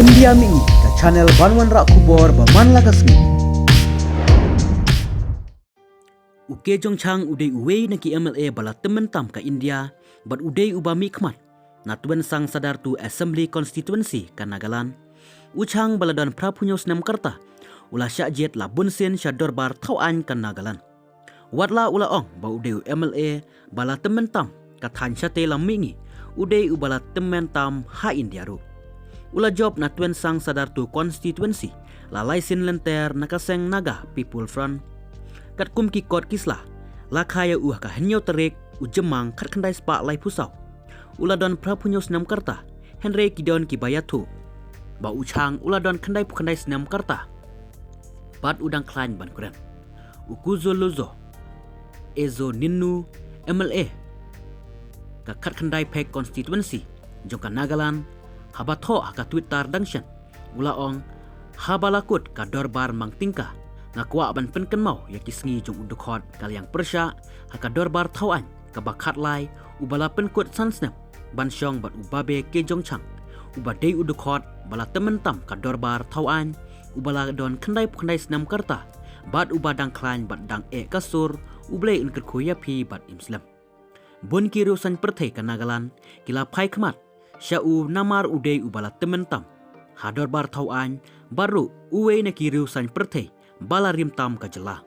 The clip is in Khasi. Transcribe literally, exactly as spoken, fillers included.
India Mihngi, ka channel ban wanrah khubor ba man la ka sngi. U Ke Jong Chang u dei uwei na ki M L A ba la tymmen tam ka India, bad u dei uba mihkhmat na Tuensang Sadartu Assembly Constituency ka Nagaland. U Chang ba la don phra phew hynñiew snem ka rta, u la shah jied la bun sien sha dorbar thaw aiñ ka Nagaland. Wat la u la ong ba u dei u M L A ba la tymmen tam ka thaiñ shatei lam mihngi, u dei uba la tymmen tam ha India ruh. U la jop na Tuensang Sadartu Constituency la lai sien lynter na ka seng Naga People Front. Katkum ki kot ki sla, la kha ïa u ha ka hynñiew tarik u Jymmang khatkhyndai spah laiphew saw. U la don phra phew hynñiew snem ka rta, hynrei ki don kiba ïathuh ba u Chang u la don khyndai phew khyndai snem ka rta bad u dang khlaiñ ban kren. U Kuzul Luzo Ezo Ninnu, M L A ka khatkhyndai Phek Constituency jong ka Nagaland, haba thoh ha ka Twitter dang shen, u la ong, haba la kut ka dorbar mang tyngka, nga kwah ban pynkynmaw ïa ki sngi jong u dkhot ka liang pyrshah ha ka dorbar thaw aiñ kaba khatlai, uba la pynkut san snem ban shong bad u Babe Ke Jong Chang, uba dei u dkhot ba la tymmen tam ka dorbar thaw aiñ, uba la don khyndai phew khyndai snem ka rta bad uba dang khlaiñ bad dang eh ka sur, U Blei un kyrkhu ïa phi bad im slem. Bun ki riew saiñ pyrthei ka Nagaland ki la phai khmat sha u namar u dei uba la tymmen tam ha dorbar thaw aiñ, bad ruh uwei na ki riew saiñ pyrthei ba la rim tam ka jylla.